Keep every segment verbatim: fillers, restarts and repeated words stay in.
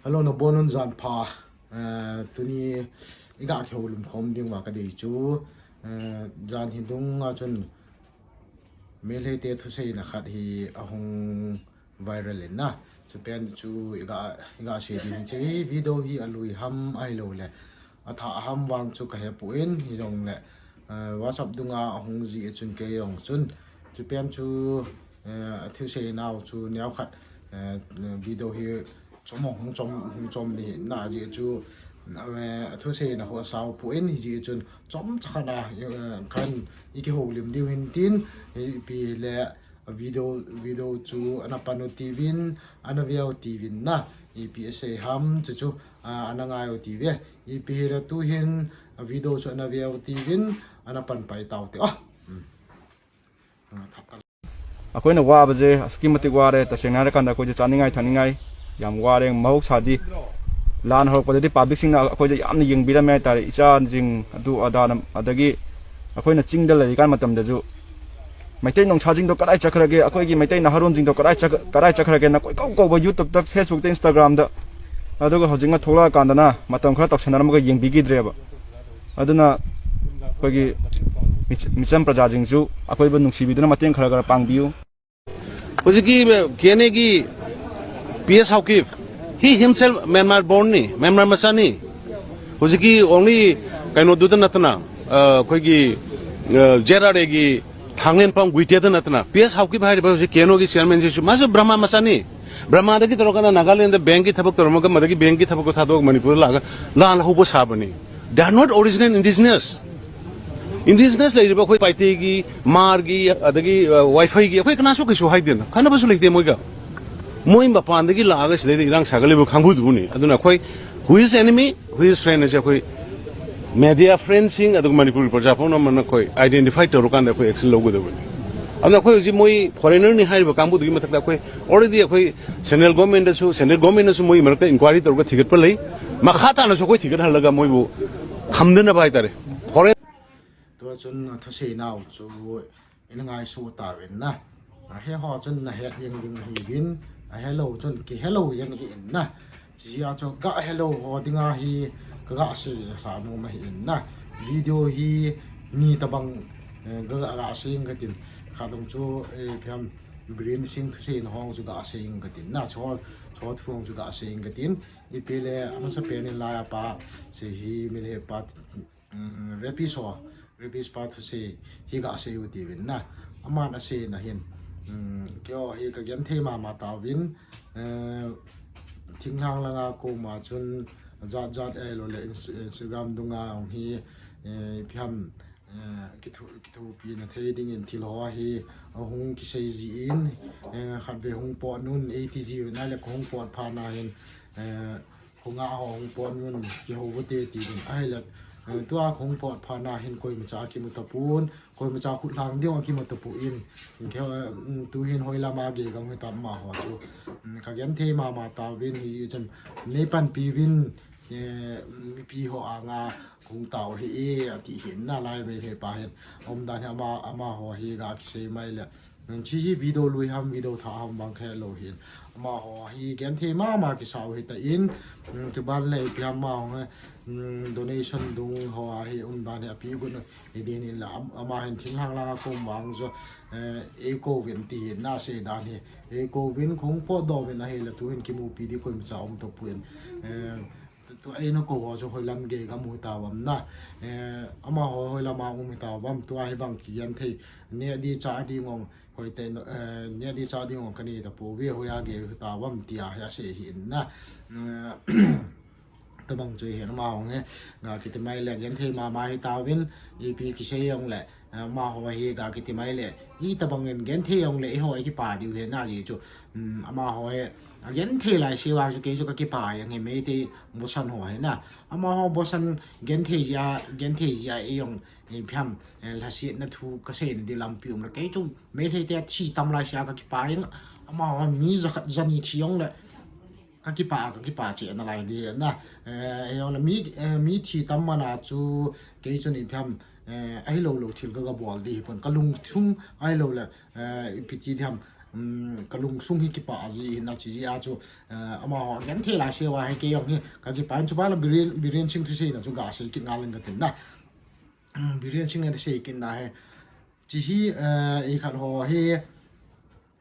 Hello, nabonun jan pha. Eh, tuni iga kihoulim khom ding uva kadei chu, eh, jan hi dunga chun Meiteite thuseina khat hi ahung viral in na. Chupen chu iga, iga sei ding chu hi video hi alui ham ahilouleh athah ham vang chu kahepon, hijongleh, eh, WhatsApp dunga ahung jih chun kei jong chun. Chupen chu, eh, athuseinau chu neokhat, eh, video hi chom hung chom, hung chom ding ahi na, ajeh chu, eh, athuseina ho asao pon, hijeh chun chomcha khat a, eh, khat in ikihoulim diu hin tin, ipi le video, video chu ana pan u tiuvin, ana ve u tiuvin na, ipi asei ham chu chu, ah, ana ngai u tiuve, ipi hile tuhin video chu ana ve u tiuvin, ana pan pai tau te. Ah. Hmm. ꯑꯩꯈꯣꯏꯅ ꯋꯥꯕꯁꯦ ꯑꯁꯨꯛꯀꯤ ꯃꯇꯤꯛ ꯋꯥꯔꯦ꯫ ꯇꯁꯦꯡꯅ ꯍꯥꯏꯔꯀꯥꯟꯗ ꯑꯩꯈꯣꯏꯁꯦ ꯆꯥꯅꯤꯡꯉꯥꯏ ꯊꯛꯅꯤꯡꯉꯥꯏ ꯌꯥꯝ ꯋꯥꯔꯦ꯫ ꯃꯍꯧꯁꯥꯗꯤ ꯂꯥꯟ ꯍꯧꯔꯛꯄꯗꯗꯤ ꯄꯕ꯭ꯂꯤꯛꯁꯤꯡꯅ ꯑꯩꯈꯣꯏꯁꯦ ꯌꯥꯝꯅ ꯌꯦꯡꯕꯤꯔꯝꯃꯦ ꯍꯥꯏꯇꯥꯔꯦ꯫ ꯏꯆꯥꯁꯤꯡ ꯑꯗꯨ ꯑꯗꯥꯅ, ꯑꯗꯒꯤ ꯑꯩꯈꯣꯏꯅ ꯆꯤꯡꯗ ꯂꯩꯔꯤꯀꯥꯟ ꯃꯇꯝꯗꯁꯨ ꯃꯩꯇꯩ ꯅꯧꯁꯥꯁꯤꯡꯗꯣ ꯀꯗꯥꯏ ꯆꯠꯈ꯭ꯔꯒꯦ, ꯑꯩꯈꯣꯏꯒꯤ ꯃꯩꯇꯩ ꯅꯍꯥꯔꯣꯟꯁꯤꯡꯗꯣ ꯀꯗꯥꯏ ꯆꯠꯈ-, ꯀꯗꯥꯏ ꯆꯠꯈ꯭ꯔꯒꯦꯅ ꯀꯣꯏꯀꯧ ꯀꯧꯕ YouTubeꯇ, Facebookꯇ, Instagramꯗ꯫ ꯑꯗꯨꯒ ꯍꯧꯖꯤꯛꯅ ꯊꯣꯛꯂꯛꯑꯀꯥꯟꯗꯅ ꯃꯇꯝ ꯈꯔ ꯇꯧꯁꯟꯅꯔꯝꯃꯒ ꯌꯦꯡꯕꯤꯈꯤꯗ꯭ꯔꯦꯕ꯫ ꯑꯗꯨꯅ ꯑꯩꯈꯣꯏꯒꯤ ꯃꯤꯆ-, ꯃꯤꯆꯝ ꯄ꯭ꯔꯖꯥꯁꯤꯡꯁꯨ ꯑꯩꯈꯣꯏꯕꯨ ꯅꯨꯡꯁꯤꯕꯤꯗꯨꯅ ꯃꯇꯦꯡ ꯈꯔ ꯈꯔ ꯄꯥꯡꯕꯤꯌꯨ꯫ ꯍꯧꯖꯤꯛꯀꯤ ꯀꯦꯅꯦꯒꯤ P S Haokip, he himself Myanmar born ꯅꯤ, ꯃ꯭ꯌꯥꯟꯃꯥꯔ ꯃꯆꯥꯅꯤ꯫ ꯍꯧꯖꯤꯛꯀꯤ only ꯀꯩꯅꯣꯗꯨꯗ ꯅꯠꯇꯅ, ꯑ, ꯑꯩꯈꯣꯏꯒꯤ, ꯑ, ꯖꯦ ꯑꯥꯔ ꯑꯥꯔ ꯑꯦꯒꯤ ꯊꯥꯡꯂꯦꯟꯄꯝ ꯒꯨꯏꯇꯦꯗ ꯅꯠꯇꯅ, ꯄꯤ ꯑꯦꯁ ꯍꯥꯎꯀꯤꯞ ꯍꯥꯏꯔꯤꯕ ꯍꯧꯖꯤꯛ ꯀꯦꯅꯣꯒꯤ ꯆꯤꯌꯔꯃꯦꯟꯁꯤꯁꯨ ꯃꯥꯁꯨ ꯕ꯭ꯔꯍꯃ ꯃꯆꯥꯅꯤ꯫ ꯕ꯭ꯔꯍꯃꯗꯒꯤ ꯇꯧꯔꯀꯥꯟꯗ ꯅꯥꯒꯥꯂꯦꯟꯗ ꯕꯦꯡꯒꯤ ꯊꯕꯛ ꯇꯧꯔꯝꯃꯒ, ꯃꯗꯒꯤ ꯕꯦꯡꯒꯤ ꯊꯕꯛꯇꯣ ꯊꯥꯗꯣꯛꯑꯒ ꯃꯅꯤꯄꯨꯔꯗ ꯂꯥꯛꯑꯒ ꯂꯥꯟ ꯍꯧꯕ ꯁꯥꯕꯅꯤ꯫ They are not original indigenous꯫ Indigenous ꯂꯩꯔꯤꯕ ꯑꯩꯈꯣꯏ ꯄꯥꯏꯇꯦꯒꯤ, ꯃꯥꯔꯒꯤ, ꯑꯗꯒꯤ, ꯑ, ꯋꯥꯏꯐꯩꯒꯤ ꯑꯩꯈꯣꯏ ꯀꯅꯥꯁꯨ ꯀꯩꯁꯨ ꯍꯥꯏꯗꯦꯅ, ꯈꯟꯅꯕꯁꯨ ꯂꯩꯇꯦ ꯃꯣꯏꯒ꯫ ꯃꯣꯏ ꯃꯄꯥꯟꯗꯒꯤ ꯂꯥꯛꯑꯒ ꯁꯤꯗꯩꯗ ꯏꯔꯥꯡ ꯁꯥꯒꯠꯂꯤꯕ ꯀꯥꯡꯕꯨꯗꯨꯕꯨꯅꯤ꯫ ꯑꯗꯨꯅ ꯑꯩꯈꯣꯏ who is enemy, who is friend ꯍꯥꯏꯁꯦ ꯑꯩꯈꯣꯏ media friendꯁꯤꯡ ꯑꯗꯨꯒ ꯃꯅꯤꯄꯨꯔꯒꯤ ꯄ꯭ꯔꯖꯥ ꯄꯨꯝꯅꯃꯛꯅ ꯑꯩꯈꯣꯏ identify ꯇꯧꯔꯀꯥꯟꯗ ꯑꯩꯈꯣꯏ action ꯂꯧꯒꯗꯕꯅꯤ꯫ ꯑꯗꯨꯅ ꯑꯩꯈꯣꯏ ꯍꯧꯖꯤꯛ ꯃꯣꯏ foreignerꯅꯤ ꯍꯥꯏꯔꯤꯕ ꯀꯥꯡꯕꯨꯗꯨꯒꯤ ꯃꯊꯛꯇ ꯑꯩꯈꯣꯏ already ꯑꯩꯈꯣꯏ central governmentꯗꯁꯨ, central governmentꯅꯁꯨ ꯃꯣꯏꯒꯤ ꯃꯔꯛꯇ inquiry ꯇꯧꯔꯒ ꯊꯤꯒꯠꯄ ꯂꯩ꯫ ꯃꯈꯥ ꯇꯥꯅꯁꯨ ꯑꯩꯈꯣꯏ ꯊꯤꯒꯠꯍꯜꯂꯒ ꯃꯣꯏꯕꯨ ꯊꯝꯗꯅꯕ ꯍꯥꯏꯇꯥꯔꯦ꯫ Foreign tua chun, a, thuseina u chu ina ngaisuh tauvin na. A, he ho chun nahet jeng ding ahiuvin, a, helou chun kihelou jeng ahin na. Chujeh a chu gahelou ho dinga hi kaga sei lha nom ahin na. Video hi ni tabang, eh, kaga, kaga sei inge katin. Khat dong chu, eh, phiam Biren Singh thuseina ho chu kaga sei inge katin na. Cho, cho thu ho chu kaga sei inge katin. Ipi le, amasapen in laiya pa, hiche hi Meitei pa, um, rapist ho, rapist pa thusei hi kaga sei u tiuvin na. Aman aseina hin, um, keiho hi kagenthei mama tauvin, eh, thinglhang langa koma chun jat jat ahilouleh Ins-, Instagram dunga hung hi, eh, phiam, eh, kitho-, kithopina thei dingin thil ho hi ahung kisei jin, eh, khatvei hung pot un, eiti jiuvin ahile kahung pot phat na hin, eh, khonga ho hung pot un, kihou uvin te tiuvin ahile, eh, tua kahung pot phat na hin koimacha kimu tapon, koimacha khut lhang ding kimu tapon, kei, eh, um, tuhin hoilama gei kamu hitam amaho chu, um, kagenthei mama tauvin hijeh chun neipanpi uvin, eh, mipi ho anga kahung tao ahi e, ati hin na lai Meitei pa hin. Umdan hi ama, amaho hi kaga kisei mai le. Hiche hi video lui ham, video thah ham vang kahe lou hin. Amaho hi genthei mama kisa u ahitan, um, kiban le ipi ham amaho hi, um, donation dung ho a hi umdan hi api got u hiding in la am-, ama hin thinglhang langa kom vang chu, eh, eikou uvin ti hin na asei dan hi. Eikou uvin kahung potdoh uvin ahile tuhin kimupi ding koimacha um tapon. Eh, Tu, tu eina kou ho chu hoilam gei kamu hitauvam na. Eh, amaho hoilama um hitauvam, tua hi bang kigenthei. Neh ding chah ding jong hoitah in, eh, neh ding chah ding jong kanei tapouve, hoiya gei hitauvam tia hi asei ahin na. Eh, tabang chu hi amaho hi, ga kiti mai le genthei mama hitauvin, ipi kisei jongle, eh, amaho hi ga kiti mai le, hitabang in genthei jongle, eiho hi kipa diu ahi na ji chu. Um, amaho hi, agenthei laiseuva chu kei chu kakipa jeng ahi, Meitei bosan ho hi na. Amaho bosan genthei jeh a, genthei jeh a ei jong, eh, phiam, eh, lhasetna thu kaseina ding lampi um le. Kei chu Meitei te thi tam laiseuva kakipa jeng. Amaho mi jakhat jani thi jongle kakipa, kakipa cheh nalai ding na. Eh, ei jongle mi, eh, mi thi tam mana chu kei chun ipi ham, eh, ahilou lou thil kaga bol ding ahipon. Kalungthim ahilouleh, eh, ipi ti ding ham, um, kalungsung hi kipah ji in achi ji a chu, uh, amaho genthei lai seiva hi kei jong hi kakipah in, chuphat le Biren, Biren Singh thuseina chu gasei kit ngal ing katin na. Um, Biren Singh in asei kit na hi, chi hi, uh, ikhat ho hi,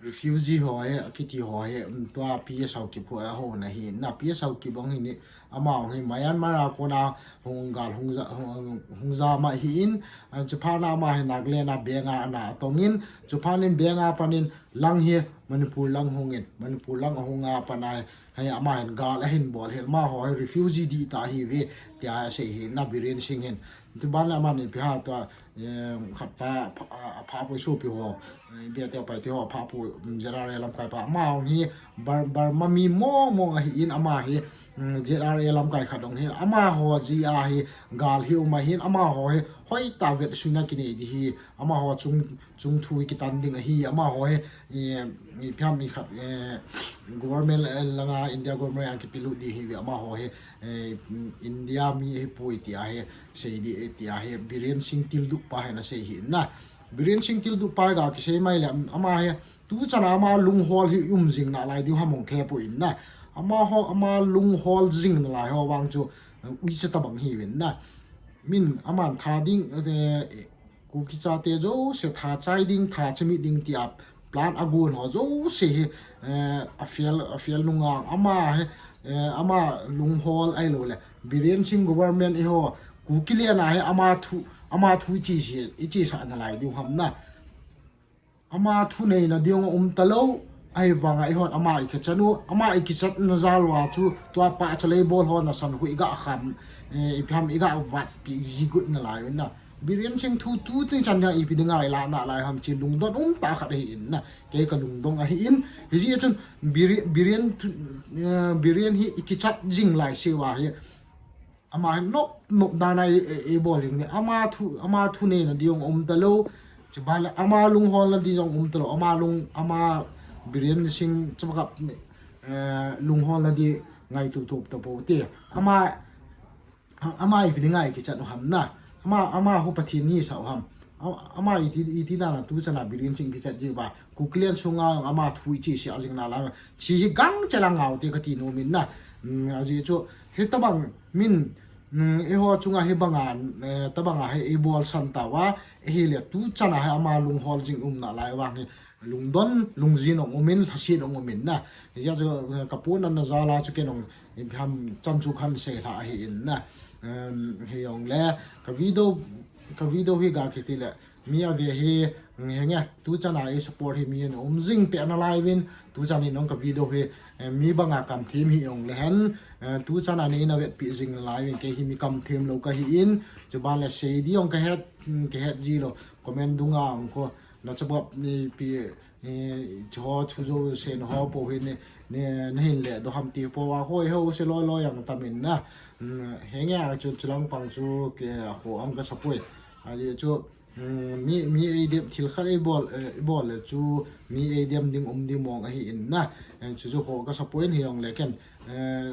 refugee ho hi, akiti ho hi, um, tua P S Haokip ho, ho na hi, na P S Haokip bang hi ni, ama hung hi Myanmar a kona hung gal hung ja, hung, hung ja ma hi in, an chuphat na ama hi Nagaland a beng a ana tong in, chuphat in beng a panin lang hi Manipur lang hung in, Manipur lang ahung a pana hi, hi ama hin gal ahin bol hi, amaho hi refugee dih ta hi ve, tia asei hi, na Biren Singh hin. Chuphat le aman ipi ham tua, eh, khat pa, pha, a, pha pui supi ho, eh, bia te pai te ho, pha pui, mm, Z R A lamkai pa, ama hung hi Bur-, Burma mi mong mong ahi in ama hi, mm, Z R A lamkai khat hung hi, amaho ji a hi, gal hi um ahin, amaho hi, hoitah vetsuina kinei di hi, amaho chung, chung thu kitan ding ahi, amaho hi, i, ipi ham ikhat, eh, government, eh, langa India government a kipelut di hi ve, amaho hi, eh, India mi hi poi tia hi, sei di, eh, tia hi, Biren Singh tilduh pa hin asei hi na. Biren Singh tilduh pa ga kisei mai le, ama hi, tu chana ama lunghol hi um jing nalai diu ham hung khe poi na. Amaho, ama lunghol jing nalai ho vang chu, eh, uicha tabang hi uvin na. Min aman tha ding, eh, Kuki chate jouse tha chai ding, tha chimit ding tia plan agon ho jouse hi, eh, a fail, a fail nunga ama hi, eh, ama lunghol ahilou le. Biren Singh government eiho, Kuki lena hi ama thu, ama thu ichi si, ichi sa nalai diu ham na. Ama thuneina ding um talou, ahivanga eihon ama ikichat u, ama ikichatna jal uva chu, tua pahcha lei bol ho nasan khu iga kham, eh, ipi ham iga vatpi ji got nalai uvin na. Biren Singh thu tu tin chan dia ipi dinga ila nalai ham chi lungdon um tah khat ahi in na. Kei kalungdon ahi in. Hijeh chun Bire-, Biren thu, eh, Biren hi ikichat jing lai seiva hi. Ama hi nop, nop dan a i, i, ibol jing ni. Ama thu, ama thuneina ding um talou. Chuphat le ama lungholna ding um talou. Ama lung, ama Biren Singh chapakap ni, eh, lungholna ding ngaito tup tapou te. Ama Ama ipi dinga ikichat u ham na. Ama, ama ho Pathen ni sa u ham. A-, ama iti, iti dan a tu chana Biren Singh kichat ji uva. Kuki len sunga ama thu ichi sia jing nalai. Chi hi gangchel a ngau te kati nom in na. Mm, ajeh chu, hitabang min, mm, eiho chunga hibanga, eh, tabanga hi ibol san tauva. Ahile tu chana hi ama lunghol jing um nalai vang hi. Lungdon, lungjin ong um in, lhasit ong um in na. Hijeh chu, eh, kapohnatna jal a chu ken ong, eh, ham chan chu kahin sei lha ahi in na. Em, hijongle, ka video, ka video hi ga kiti le, mi ave hi, mm, henge, tu chana ei support hi mi ana um jing peh nalai uvin, tu chan in ong ka video hi, eh, mi banga kam them hijongle hen, eh, tu chana neina vetpi jing nalai uvin, kei hi mi kam them lou kahi in, chuban le sei di ong kahet, mm, kahet ji lou, comment dunga ong ko, na chabap ni pi, eh, cho chu jo sen ho po hi ni, ni, nahin le do ham ti po va ho, ho se loi loi ang tam in na. Mm, henge a chu chulang pang chu ke a ho ang ka sapoi. Ajeh chu, mm, mi, mi eidem thil khat eibol, eh, eibol le chu mi eidem ding um ding mong ahi in na. Eh, chu chu ho ka sapoi in hijongle ken, eh,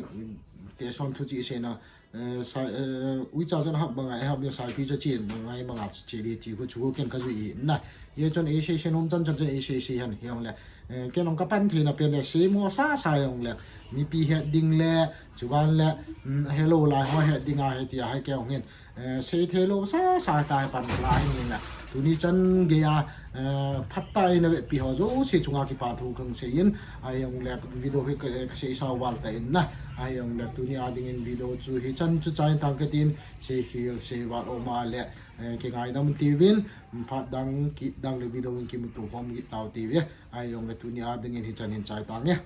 te son thu chi se na. Eh, sa, eh, uicha chun hap banga, eh, hap ni saipi chu chen banga, eh, banga che di ti khu chu ken ka jui in na. Hijeh chun ei sei sei nom chan chan chun ei sei sei hen hijongle. Eh, ken ong ka pan theina pen le sei mo sasa hijongle. Mipi het ding le, chuban le, mm, hello lai ho het ding ahi tia hi kei ong hin. Eh, sei thei lou sasa tai pan la hi na. Tuni chan gei a, eh, phatah a eina vetpi ho jouse chunga kipa thu kahin sei in, ahijongle video hi ka, ka sei sau val ta in na. Ahijongle tuni a dingin video chu hichan chu chai tang katin, sei khel sei val um a le, eh, kingaidam tiuvin, phat dang kit dang le video in kimuto khom kit tau tiuve. Ahijongle tuni a dingin hichan hin chai tange.